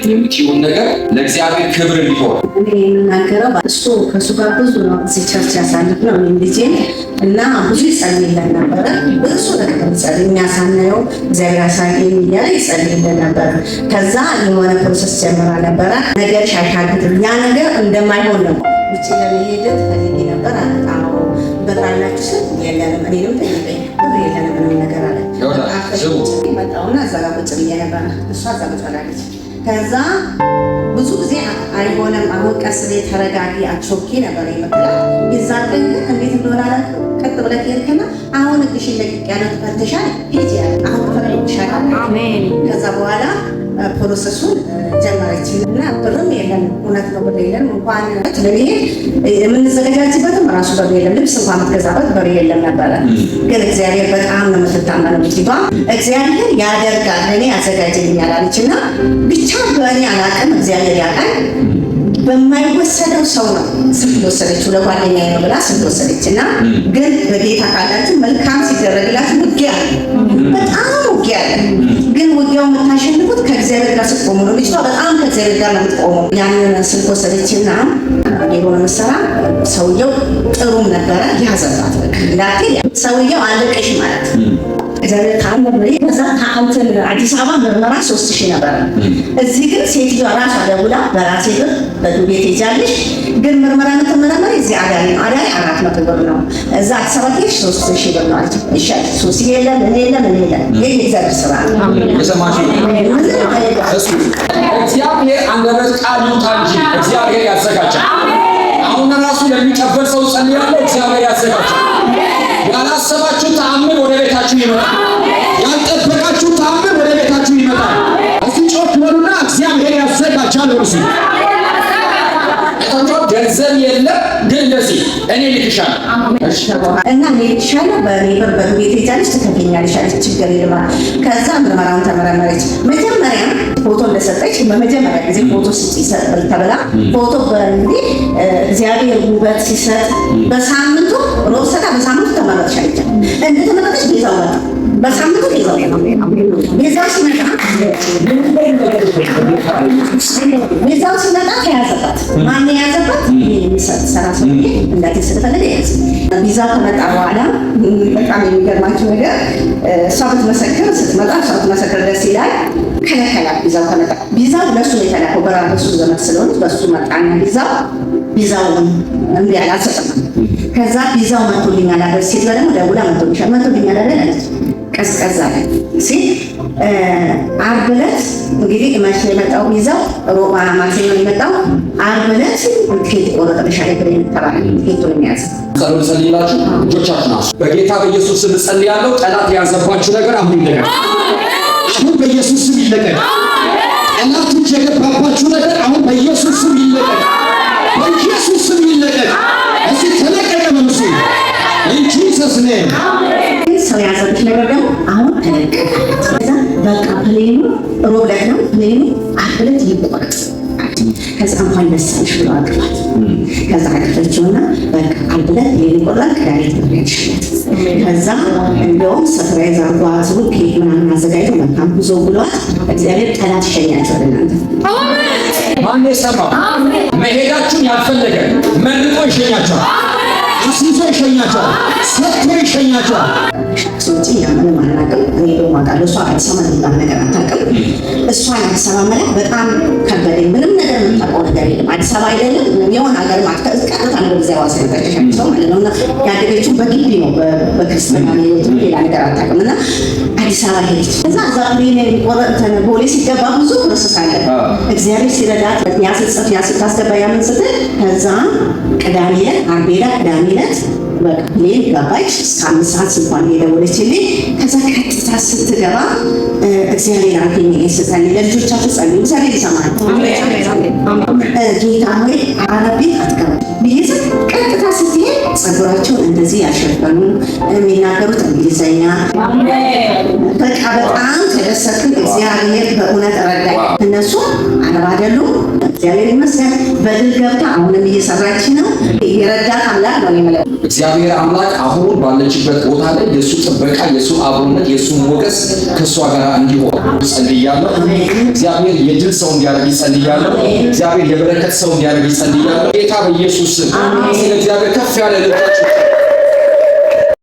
የምትይውን ነገር ለእግዚአብሔር ክብር እንዲሆን። እኔ የምናገረው እሱ ከእሱ ጋር ብዙ ነው እዚህ church ያሳልፍ ነው። እኔም ልጄን እና ብዙ ይጸልይለን ነበረ። ብዙ ነገር ይጸልይ፣ እኛ ሳናየው እግዚአብሔር ያሳየን እያለ ይጸልይለን ነበረ። ከዛ የሆነ process ጀምራ ነበረ። ነገር ሻሻግትም ያ ነገር እንደማይሆን ነው። ውጭ ለመሄድ ፈልጌ ነበር። አዎ፣ ብር አላችሁ ስል የለንም። እኔንም ጠይቀኝ፣ ብር የለንም ምንም ነገር አለ። መጣሁና እዛ ጋር ቁጭ ብዬ ነበረ። እሷ እዛ ቁጭ ብላለች። ከዛ ብዙ ጊዜ አይሆንም፣ አሁን ቀስ ብዬ ተረጋጊ፣ አትቾኪ ነበር የምትላት። የዛን ቀን ግን እንዴት እንደሆነ አላውቅም። ቀጥ ብለህ ሄድክና አሁን እግሽን ለቅቄያለሁ፣ ትፈትሻል፣ ሂጂ አለ። አሁን ተፈቅዶልሻል። ከዛ በኋላ process ኡን ጀመረች እና ብርም የለንም፣ እውነት ነው፣ ብር የለንም። እንኳን ለመሄድ የምንዘገጃጅበትም ራሱ ብር የለም። ልብስ እንኳን የምትገዛበት ብር የለም ነበረ። ግን እግዚአብሔር በጣም ነው የምትታመነው ልጅቷ። እግዚአብሔር ያደርጋል፣ እኔ ያዘጋጅልኛል አለች እና ብቻ በእኔ አላውቅም፣ እግዚአብሔር ያውቃል። በማይወሰደው ሰው ነው ስልክ ወሰደችው። ለጓደኛዬ ነው ብላ ስልክ ወሰደች እና ግን በጌታ ካላችሁ መልካም ሲደረግላችሁ ውጊያ አለ፣ በጣም ውጊያ አለ። ግን ውጊያው የምታሸንፉት ከእግዚአብሔር ጋር ስትቆሙ ነው። ልጅቷ በጣም ከእግዚአብሔር ጋር ነው የምትቆመው። ያንን ስልክ ወሰደችና የሆነ መሰራ ሰውየው ጥሩም ነበረ፣ ያዘባት። በቃ እንዳትሄድ ሰውየው አለቀሽ ማለት እግዚአብሔር ተአምር ነው። ከዛ ከእንትን አዲስ አበባ ምርመራ 3000 ነበረ። እዚህ ግን ሴትዮዋ ራሷ ደውላ በራሴ ብር በዱቤ ትሄጃለሽ፣ ግን ምርመራ የምትመረመሪ እዚህ አዳሪ ነው። አዳሪ 400 ብር ነው። እዛ አዲስ አበባ ከሄድሽ 3000 ብር ነው አለች። እሺ አለች። ሶስት የለም፣ ምን የለም፣ ምን የለም። ይህ የእግዚአብሔር ስራ ነው። የሰማችሁ እሱ እግዚአብሔር አንደበት ቃል ይውጣ እንጂ እግዚአብሔር ያዘጋጃል። አሁን ራሱ ለሚቀበል ሰው ጸልያለሁ። እግዚአብሔር ያዘጋጃል። ያላሰባችሁ ተአምር ወደ ቤታችሁ ይመጣል። ያልጠበቃችሁ ተአምር ወደ ቤታችሁ ይመጣል። እስቲ ጮክ በሉና እግዚአብሔር ያዘጋጃል በሉ። ገንዘብ የለም ግን እንደዚህ እኔ ልክሻለሁ። እና እኔ ልክሻለሁ፣ በእኔ ብር በዱቤ ትሄጃለሽ፣ ትከፍይኛለሽ አለች። ችግር የለም። ከዛ ምርመራውን ተመረመረች። መጀመሪያ ፎቶ እንደሰጠች በመጀመሪያ ጊዜ ፎቶ ስጪ ተብላ ፎቶ በእንግዲህ እግዚአብሔር ውበት ሲሰጥ በሳምንቱ ሮብ ሰጣ፣ በሳምንቱ ተመረጥሽ አለቻት። እንደተመረጠች ቤዛው መጣ። በሳምንቱ ቤዛው ሲመጣ ተያዘባት። ማን የያዘባት? የሚሰራ ሰውዬ እንዳትሄድ ስለፈለገ ያዘ። ቪዛው ከመጣ በኋላ በጣም የሚገርማችሁ ነገር እሷ ብትመሰክር፣ ስትመጣ እሷ ብትመሰክር ደስ ይላል። ከለከላት። ቪዛው ከመጣ ቪዛው ለእሱ ነው የተላከው፣ በራሱ ዘመድ ስለሆነች በእሱ መጣና ቪዛው እምቢ አለ፣ አልሰጥም። ከዛ ቪዛው መቶልኛል አለ። ሴትዮዋ ደግሞ ደውላ መቶልሻል፣ መቶልኛል አለ አለች። ቀዝቀዝ አለ ሲል ዓርብ ዕለት እንግዲህ መቼ ነው የመጣው ቪዛው? ሮባ ማክሰኞ ነው የመጣው። ዓርብ ዕለት ትኬት ይቆረጥልሻል plane ተባለ። ትኬቱን የሚያዝ ጸሎት ጸልይላችሁ እጆቻችሁን አንሱ። በጌታ በኢየሱስ ስም እጸልያለሁ። ጠላት የያዘባችሁ ነገር አሁን ይለቀቅ። አሁን በኢየሱስ ስም ይለቀቅ። ጠላት እጅ የገባባችሁ ነገር አሁን በኢየሱስ ስም ይለቀቅ። በኢየሱስ ስም ይለቀቅ። እስቲ ተለቀቀ በሉ። In Jesus name. ግን ሰው የያዘብሽ ነገር ደግሞ አሁን ተለቀቀ። ከዛ በቃ plane ኑ ሮብ ዕለት ነው፣ plane ኑ ዓርብ ዕለት ይቆረጥ። ከዛ እንኳን ደስ አለሽ ብሎ አቅፋት። ከዛ አቅፈችውና በቃ ዓርብ ዕለት plane ይቆረጣል፣ ቅዳሜ ትመሪያለሽ። ከዛ እንደውም surprise አርጓት ኬክ ምናምን አዘጋጅቶ መልካም ጉዞ ብሏት እግዚአብሔር ጠላት ይሸኛቸዋል። እናንተ ማን የሰማው? መሄዳችሁን ያልፈለገ መልጦ ይሸኛቸዋል። አስይዞ ይሸኛቸዋል። ሰጥቶ ይሸኛቸዋል። ውጭ እኛ ምንም አናውቅም። እኔ ደግሞ አውቃለሁ። እሷ አዲስ አበባ የሚባል ነገር አታውቅም። እሷን አዲስ አበባ መላክ በጣም ከበደኝ። ምንም ነገር የምታውቀው ነገር የለም። አዲስ አበባ አይደለም የሆነ ሀገር ቀጥታ ነው ወደዚያ ሐዋሳ የመጣችው ሰው ማለት ነው። እና ያደገችው በግቢ ነው፣ በክርስትና ህይወት፣ ሌላ ነገር አታውቅም። እና አዲስ አበባ ሄደች። ከዛ እዛ plane የሚቆረጥ ቦሌ ሲገባ ብዙ process አለ። እግዚአብሔር ሲረዳት ያ ስትጽፍ፣ ያ ስታስገባ፣ ያምን ስትል ከዛ ቅዳሜ ዕለት፣ ዓርብ ሄዳ ቅዳሜ ዕለት በቃ plane ገባች። እስከ 5 ሰዓት ስልኳን የደወለችልኝ። ከዛ ቀጥታ ስትገባ እግዚአብሔር አገኘ ስጸልይ፣ ለልጆቻችሁ ጸልዩ፣ እግዚአብሔር ይሰማል። ጌታ ሆይ አረብ ቤት አትገባ ብዬ ስል ቀጥታ ስትሄድ ጸጉራቸውን እንደዚህ ያሸፈኑ፣ የሚናገሩት እንግሊዘኛ። በቃ በጣም ተደሰትኩኝ። እግዚአብሔር በእውነት ረዳኝ። እነሱ አረብ አይደሉም። እግዚአብሔር ይመስገን በድል ገብታ አሁንም እየሰራች ነው። የረዳት አምላክ ነው የምለው። እግዚአብሔር አምላክ አሁን ባለችበት ቦታ ላይ የእሱ ጥበቃ፣ የእሱ አብሮነት፣ የእሱ ሞገስ ከእሷ ጋር እንዲሆን ጸልያለሁ። እግዚአብሔር የድል ሰው እንዲያደርግ ይጸልያለሁ። እግዚአብሔር የበረከት ሰው እንዲያደርግ ይጸልያለሁ። ጌታ በኢየሱስ ስም ስለ እግዚአብሔር ከፍ ያለ ልባችሁ